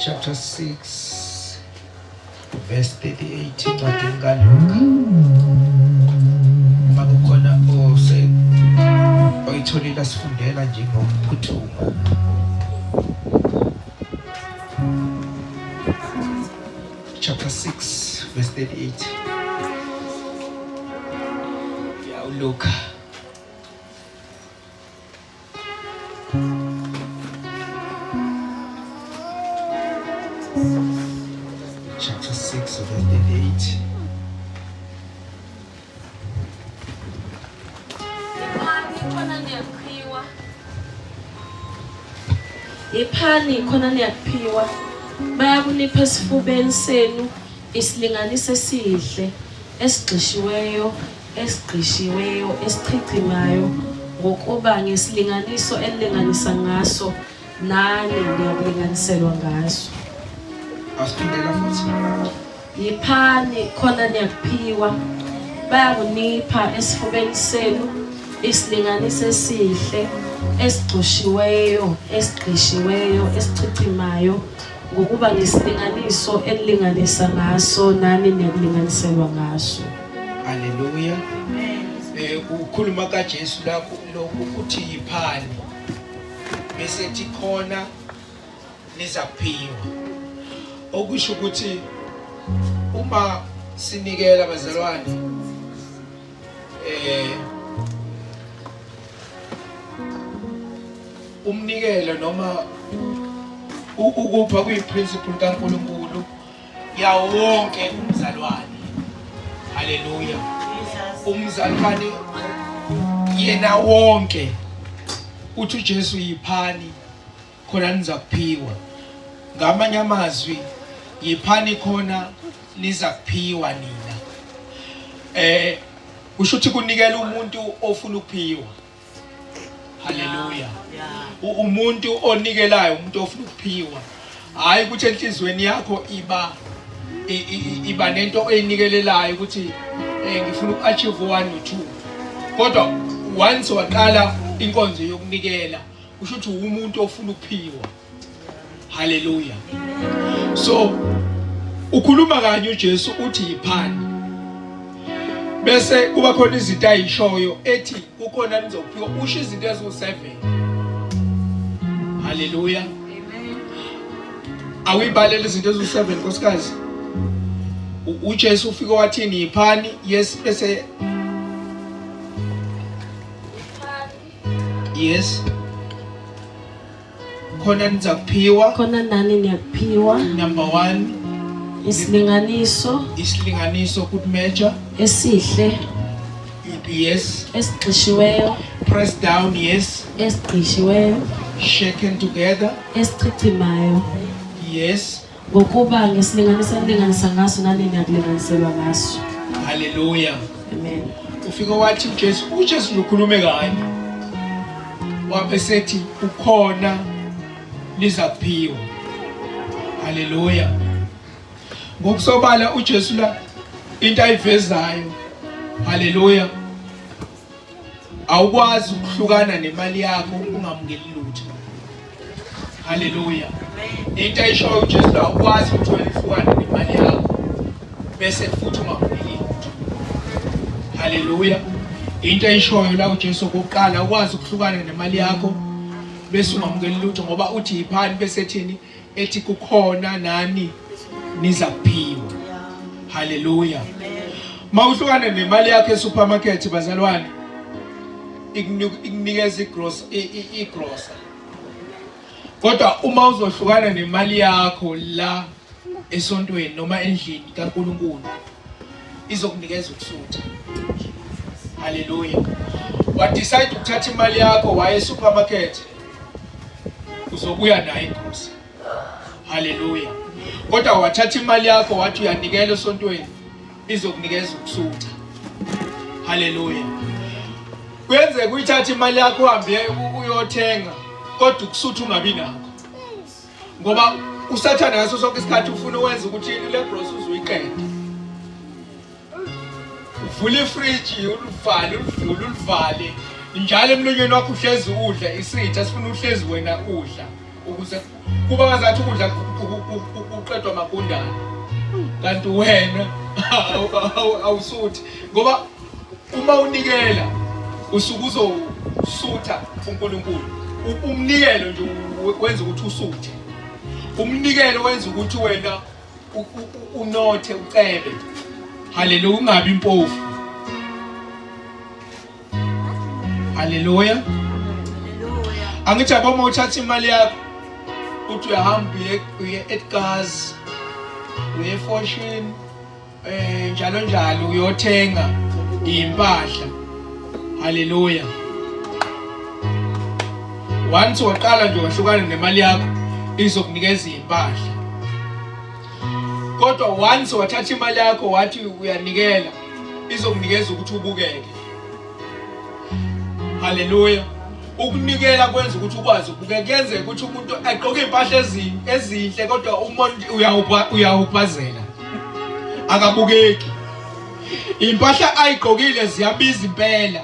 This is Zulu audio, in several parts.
Chapter 6 verse 38 encwadini kaLuka. Uma kukhona ose oyitholile asifundela nje ngokuphuthuma. Chapter 6 verse 38. Ya uLuka. Chapter 6 verse 38. Yiphani khona niyakuphiwa. Yiphani khona niyakuphiwa. Bayakunipha esifubeni senu isilinganiso esihle esigxishiweyo esigqishiweyo esichichimayo ngokuba ngesilinganiso enilinganisa ngaso nani niyakulinganiselwa ngaso. Asiphindela futhi. Yiphani khona niyakuphiwa, bayakunipha esifubeni senu isilinganiso esihle esigxoshiweyo esigqishiweyo esichichimayo ngokuba ngesilinganiso enilinganisa ngaso nani niyakulinganiselwa ngaso. Haleluya. Eh ukhuluma kaJesu lapho lokhu uthi yiphani bese ethi khona nizakuphiwa. Okusho ukuthi uma sinikela bazalwane eh umnikelo noma ukupha kuyi-principle kaNkulunkulu yawo wonke umzalwane. Haleluya. Umzalwane yena wonke uthi uJesu yiphani khona niza kuphiwa. Ngamanye amazwi yiphani khona niza kuphiwa nina. Eh kusho ukuthi kunikela umuntu ofuna ukuphiwa. Haleluya. Umuntu onikelayo umuntu ofuna ukuphiwa. Hayi ukuthi enhlizweni yakho iba iba nento oyinikelelayo ukuthi eh ngifuna uku-achieve 1 no 2. Kodwa once waqala inkonzo yokunikela kusho ukuthi umuntu ofuna ukuphiwa. Haleluya. So ukhuluma kanye uJesu uthi yiphani. Bese kuba khona izinto ayishoyo ethi kukhona nizophiwa usho izinto eziwu7. Haleluya. Amen. Awuyibalele izinto eziwu7 nkosikazi. UJesu ufike wathini yiphani yes bese Yes. Khona nizakuphiwa. Khona nani niyakuphiwa. Number 1. Isilinganiso. Isilinganiso good measure. Esihle. Yes. Esigqishiweyo. Press down, yes. Esigqishiweyo. Shaken together. Esichichimayo. Yes. Ngokuba ngesilinganiso enilinganisa ngaso nani niyakulinganiselwa ngaso. Haleluya. Amen. Ufike wathi uJesu, uJesu ukhulume kanye. Wabe sethi ukhona lizaphiwa. Haleluya. Ngokusobala uJesu la into ayivezayo. Haleluya. Awukwazi ukuhlukana nemali yakho ungamukeli lutho. Haleluya. Into ayishoyo uJesu awukwazi ukuthi wena uhlukane nemali yakho bese futhi ungamukeli lutho. Haleluya. Into ayishoyo la uJesu okokuqala awukwazi ukuhlukana nemali yakho bese ungamukeli lutho ngoba uthi yiphani bese ethini ethi kukhona nani niza kuphiwa. Haleluya. Mawuhlukane nemali yakho esupermarket bazalwane ikunikeza igross igrosa. Kodwa uma uzohlukana nemali yakho la esontweni noma endlini kaNkuluNkulu izokunikeza ukusutha. Haleluya. Wa decide ukuthatha imali yakho waye esupermarket uzobuya nayo igrosa. Haleluya. Kodwa wathatha imali yakho wathi uyanikela esontweni izokunikeza ukusutha. Haleluya. Kuyenzeka uyithathe imali yakho uhambe uyothenga kodwa ukusutha ungabi nakho. Ngoba uSathane ngaso sonke isikhathi ufuna ukwenza ukuthi le gross uzuyiqede. Uvula ifriji uluvale uluvule uluvale njalo emlonyeni wakho uhlezi udla isitha sifuna uhlezi wena udla ukuze Kuba ngazathi ukudla kuqedwa amagundane. Kanti wena awusuthi ngoba uma unikela usuke uzosutha uNkulunkulu. Umnikelo nje wenza ukuthi usuthe. Umnikelo wenza ukuthi wena unothe ucebe. Haleluya ungabi impofu. Haleluya. Haleluya. Angithi yabo uma uthatha imali yakho uthi uyahamba uye uye Edgars uye Fortune eh njalo njalo uyothenga impahla. Haleluya. Once waqala nje wahlukana nemali yakho izokunikeza impahla. Kodwa once wathatha imali yakho wathi uyanikela izokunikeza ukuthi ubukeke. Haleluya. Ukunikela kwenza ukuthi ukwazi ukubukeka. Kuyenzeka ukuthi umuntu agqoke impahla ezinhle kodwa umuntu uyahubhazela. Akabukeki. Impahla ayigqokile ziyabiza impela.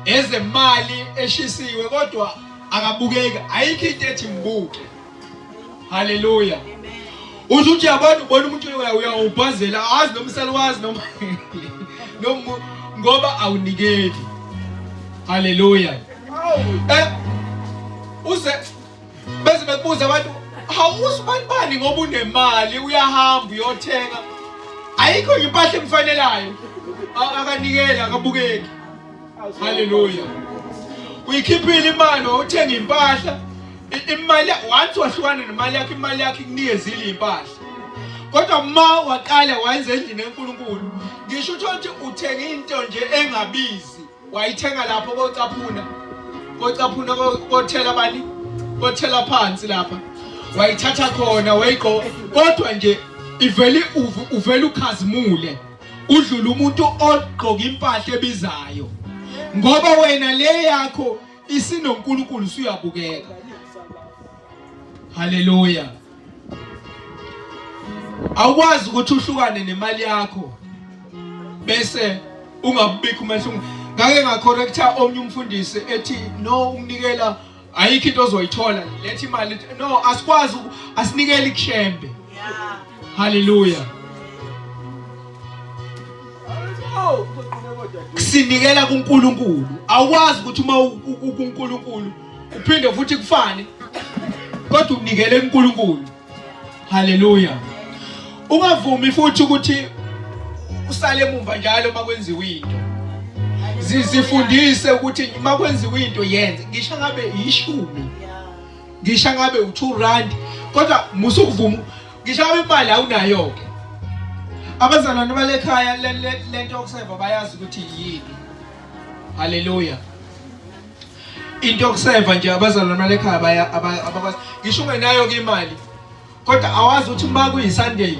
Ezemali eshisiwe kodwa akabukeki. Ayikho into ethi mbuke. Haleluya. Usho ukuthi uyabona ubona umuntu uyawubhazela awazi noma usaluwazi noma noma ngoba awunikeli. Haleluya. Eh uze bese bekubuza abantu hawuzi bani bani ngoba unemali uyahamba uyothenga ayikho impahla emfanelayo akanikeli akabukeki Haleluya. Uyikhiphile imali wawuthenga impahla. Imali once wahlukana nemali yakho imali yakho ikunikezile impahla. Kodwa uma waqala wayenza endlini eNkulunkulu, ngisho uthole ukuthi uthenga into nje engabizi, wayithenga lapho kocaphuna. Kocaphuna kothela bani? Kothela phansi lapha. Wayithatha khona wayigqoka kodwa nje ivele uvele ukhazimule. Udlula umuntu ogqoka impahla ebizayo ngoba wena le yakho isinoNkulunkulu usuyabukeka. Haleluya. Awukwazi ukuthi uhlukane nemali yakho bese ungabikho umehluko. Ngake ngacorrecta omnye umfundisi ethi no umnikela ayikho into ozoyithola letha imali no asikwazi asinikeli kushembe. Haleluya. Sinikela kuNkulunkulu. Awukwazi ukuthi uma kuNkulunkulu uphinde futhi kufane. Kodwa unikele kuNkulunkulu. Haleluya. Ungavumi futhi ukuthi usale emumva njalo uma kwenziwa into. Zifundise ukuthi uma kwenziwa into yenze ngisho ngabe ishumi. Ngisho ngabe u2 rand kodwa musukuvuma ngisho ngabe imali awunayo ke. Abazalwane balekhaya lento yokuseva bayazi ukuthi yini. Haleluya. Into yokuseva nje abazalwane balekhaya baya abakwazi ngisho ungenayo ke imali kodwa awazi ukuthi uma kuyiSunday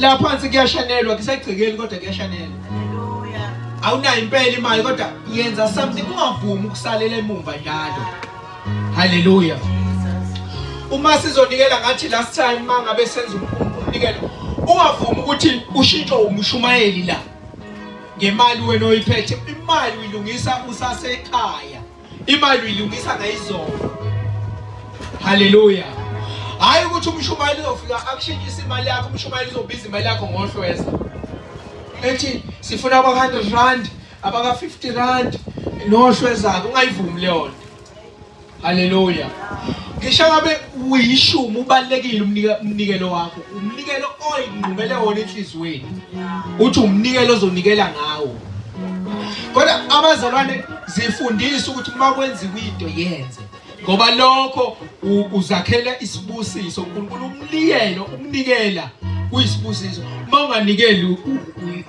la phansi kuyashanelwa kusegcekeni kodwa kuyashanelwa. Haleluya. Awunayo impela imali kodwa yenza something ungavumi ukusalela emumva njalo. Haleluya. Uma sizonikela ngathi last time mangabe senza umnikelo ungavumi ukuthi ushintshwe umshumayeli la ngemali wena oyiphethe imali uyilungisa usasekhaya imali uyilungisa ngayizolo haleluya hayi ukuthi umshumayeli uzofika akushintshise imali yakho umshumayeli uzobiza imali yakho ngohlweza ethi sifuna abaka 100 rand abaka 50 rand nohlwezako ungayivumi leyo nto haleluya ngisho ngabe uyishumi ubalekile umnikelo wakho umnikelo oyinqumele wona enhliziyweni uthi umnikelo ozonikela ngawo kodwa abazalwane zifundisa ukuthi uma kwenziwa into yenze ngoba lokho uzakhela isibusiso uNkulunkulu umnikelo ukunikela kuyisibusiso uma unganikeli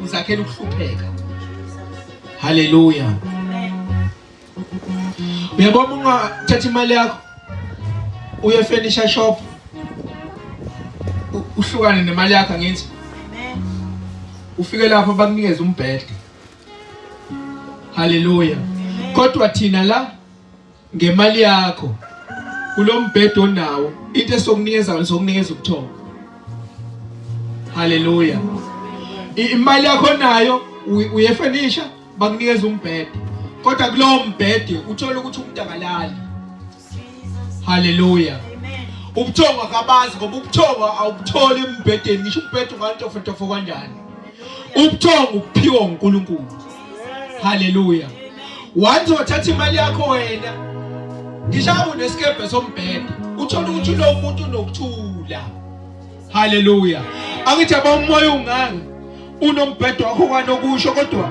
uzakhela ukuhlupheka haleluya uyabona ungathatha imali yakho uye furniture shop uhlukane nemali yakho angithi ufike lapho bakunikeze umbhede haleluya kodwa thina la ngemali yakho kulombhedo onawo into esokunikeza yona sokunikeza ubuthongo haleluya imali yakho nayo uyefenisha bakunikeza umbhede kodwa kulowo mbhede uthola ukuthi umuntu akalali haleluya Ubuthongo akabazi ngoba ubuthongo awubutholi embhedeni ngisho umbhede ungantofontofo kanjani. Ubuthongo uphiwa uNkulunkulu. Haleluya. Once wathatha imali yakho wena ngisho unesikebhe sombhede uthola ukuthi lo muntu unokuthula. Haleluya. Angithi yabo umoya ungaka unombhedo wakho kwanokusho kodwa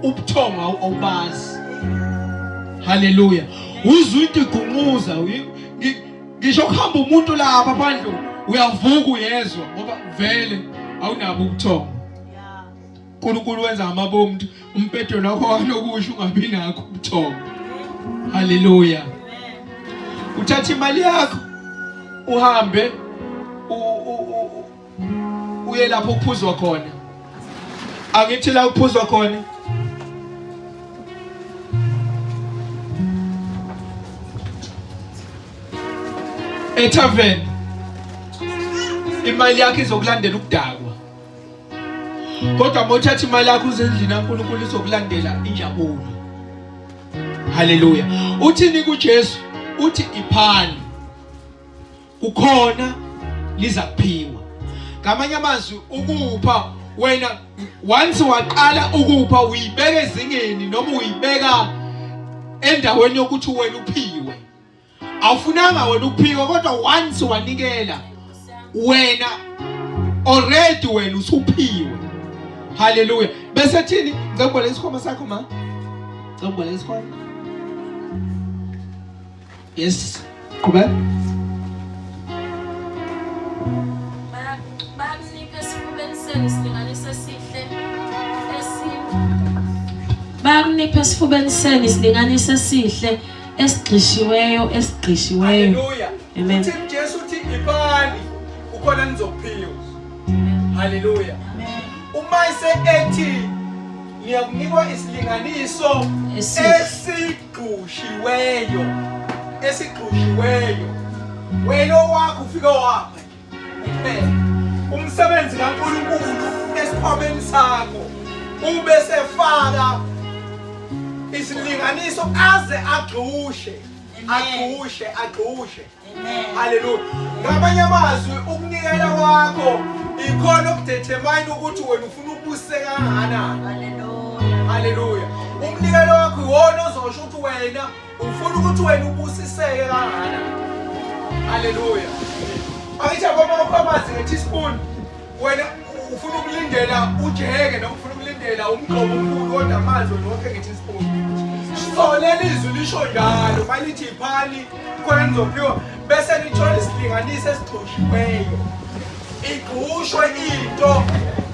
ubuthongo awubazi. Haleluya. Uzwa into igunquza ngisho kuhamba umuntu lapha phandle uyavuka uyezwa ngoba vele awunabo ubuthongo. uNkulunkulu wenza ngamabomu umbhedo wakho wanokusho ungabi nakho ubuthongo. Haleluya. Uthatha imali yakho uhambe uye lapho kuphuzwa khona. Angithi la kuphuzwa khona etavern imali yakho izokulandela ukudakwa. Kodwa uma uthatha imali yakho uze endlini kaNkulunkulu izokulandela injabulo. Haleluya. Uthini kuJesu? Uthi iphani. Kukhona liza kuphiwa. Ngamanye amazwi ukupha wena once waqala ukupha uyibeka ezingeni noma uyibeka endaweni yokuthi wena uphiwe. Awufunanga wena ukuphiwa kodwa once wanikela wena already wena usuphiwe. Haleluya. Bese thini? Ngicela ubole isikhwama sakho ma. Ngicela ubole isikhwama. Yes. Qhubeka. Bayakunika esifubeni senu isilinganiso esihle esi Bayakunika esifubeni senu isilinganiso esihle esigxishiweyo esigxishiweyo. Haleluya. Amen. Uthi Jesu uthi ibani ukhona nizophiwa. Haleluya. Uma ese ethi niyakunikwa isilinganiso Esihle. esigxushiweyo esigxushiweyo wena owakho ufike wapha kuphela umsebenzi kaNkulunkulu esikhwameni sakho ube sefaka isilinganiso aze agxushe agxushe agxushe haleluya ngamanye amazwi ukunikela kwakho ikhona okudetermine ukuthi wena ufuna ukubuseka kangakanani haleluya umnikelo wakho iwona ozosho ukuthi wena Ufuna ukuthi wena ubusiseke kangakanani. Haleluya. Angithi yabo uma amanzi nge-teaspoon wena ufuna ukulindela ujeke noma ufuna ukulindela umgqomo omkhulu kodwa amanzi wena wokhe nge-teaspoon. So leli zwi lisho njalo malithi iphani khona nizophiwa bese nithola isilinganiso esigxoshiweyo. Igqushwe into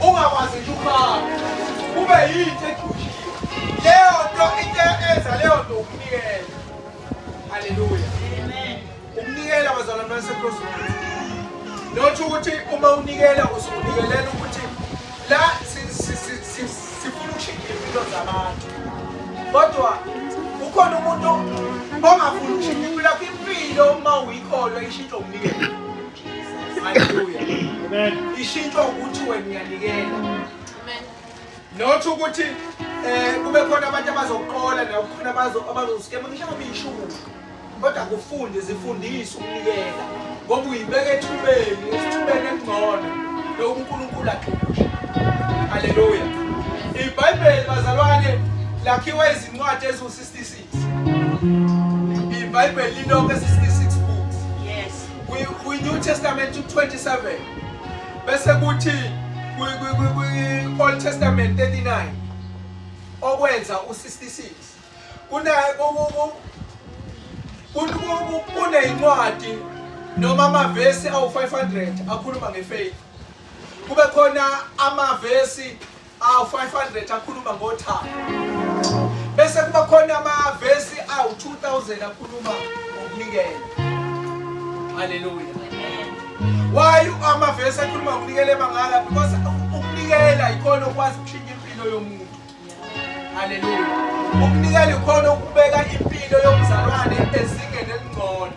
ungakwazi nje ukuhamba. Kube yinto egqushiwe. Leyo nto into enza leyo nto ukunikela. Haleluya. Amen. Ukunikela bazalwane baseCrossroads. Not ukuthi uma unikela usukunikelela ukuthi la sifuna ukushintsha impilo zabantu. Kodwa ukhona umuntu ongafuni ukushintsha impilo yakhe impilo uma uyikholwa ishintshwa ukunikela. Haleluya. Amen. Ishintshwa ukuthi wena uyanikela. Amen. Not ukuthi eh kube khona abantu abazoqola nakukhona abazo abazoskema ngisho ngabe ishumi. Kodwa kufunde zifundise ukunikela ngoba uyibeka ethubeni esithubeni engcono loku uNkulunkulu axokusha. Haleluya. IBhayibheli bazalwane lakhiwa izincwadi eziwu-66. IBhayibheli lilonke 66 books. Yes. Kwi-New Testament u-27 bese kuthi kwi-Old Testament 39 okwenza u-66 kuna kuneyincwadi noma amavesi awu-500 akhuluma ngefaith kube khona amavesi awu-500 akhuluma ngothando bese kuba khona amavesi awu-2000 akhuluma ngokunikela haleluya why amavesi akhuluma ngokunikela emangaka because ukunikela ikhona okwazi ukushintsha impilo yomuntu haleluya ukunikela ikhona ukubeka impilo yomzalwane ezingeni elingcono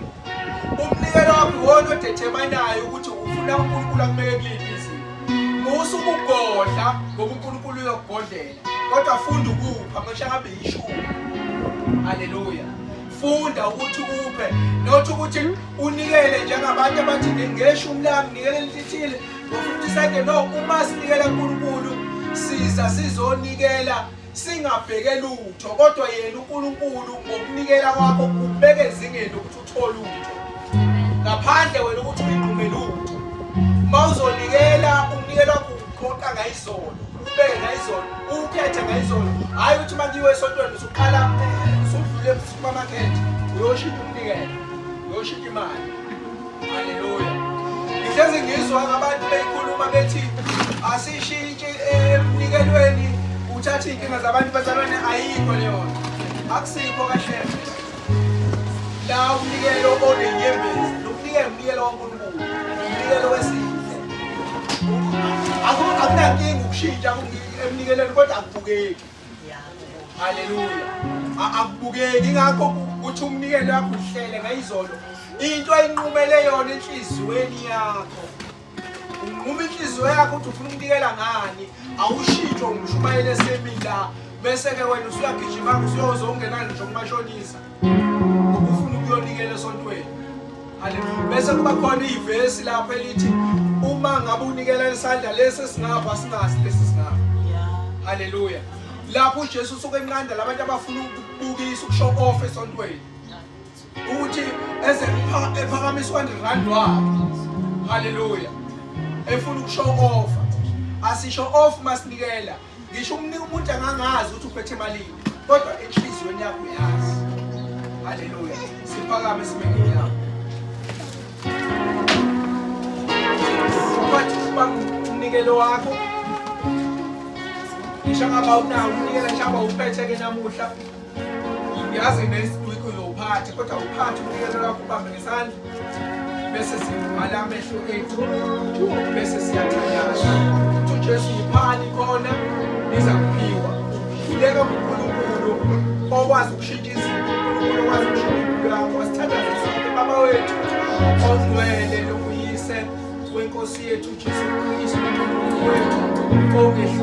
umnikelo wakho iwona odeterminayo ukuthi ufuna uNkulunkulu akubeke kuliphi izinga Musa ukugodla ngoba uNkulunkulu uyokugodlela. Kodwa funda ukupha ngisho ngabe yishumi. Haleluya. Funda ukuthi uphe, not ukuthi unikele njengabantu abathi ngeshumi lami nikele lithile ngo-50 cent. No, uma sinikela uNkulunkulu siza sizonikela singabheke lutho, kodwa yena uNkulunkulu ngokunikela kwakho ubeke ezingeni ukuthi uthole utho ngaphandle wena ukuthi uyinqume lutho. Uma uzonikela umnikelo wakho uqoqa ngayizolo, ubeke ngayizolo, ukhethe ngayizolo, hhayi ukuthi uma kuyiwe esontweni usuqala usudlule esupermarket uyoshintsha umnikelo, uyoshintsha imali. Haleluya. Ngihlezi ngizwa ngabantu beyikhuluma bethi asishintshe emnikelweni, uthatha iy'nkinga zabantu bazalwane. Ayikho leyo nto, akusikho kahle la. Umnikelo onenyembezi lo mnikelo, umnikelo waNkulunkulu, umnikelo wesihle. Akunankinga ukushintsha emnikelweni, kodwa akubukeki. Haleluya. Akubukeki, ingakho kuthi umnikelo wakho uhlele ngayizolo, into ayinqumele yona enhliziyweni yakho. Unquma inhliziyo yakho ukuthi ufuna ukunikela ngani, awushintsho umshumayeli esemi la, bese-ke wena usuyagijima usuyozongena ngisho kumashonisa ufuna ukuyonikela esontweni. Haleluya. Bese kuba khona ivesi lapho elithi uma ngabe unikela isandla lesi esingapha singazi lesi singapha. Haleluya. Lapho uJesu usuke enqanda labantu abafuna ukubukisa, ukushow off esontweni, ukuthi eze ephakamisa u-100 rand wakhe. Haleluya. Efuna ukushow off. Asisho off masinikela. Ngisho umnika umuntu angangazi ukuthi uphethe malini, kodwa enhliziyweni yakho uyazi. Haleluya. Siphakame sime ngenyawo. Uphathe ukuba umnikelo wakho. Ngisho ngaba unawo umnikelo, ngisho ngaba uphethe-ke namuhla. Yazi next week uyowuphatha, kodwa uphathe umnikelo wakho ubambe ngesandla, bese sivala amehlo ethu, bese siyathandaza. Uthi uJesu, yiphani khona niza kuphiwa. Khuleka kuNkulunkulu okwazi ukushintsha izinto, uNkulunkulu okwazi ukushintsha impilo yakho. Asithandaze sonke. Baba wethu ongcwele, lokuyise wenkosi yethu uJesu Kristu, uNkulunkulu wethu ongehluleki.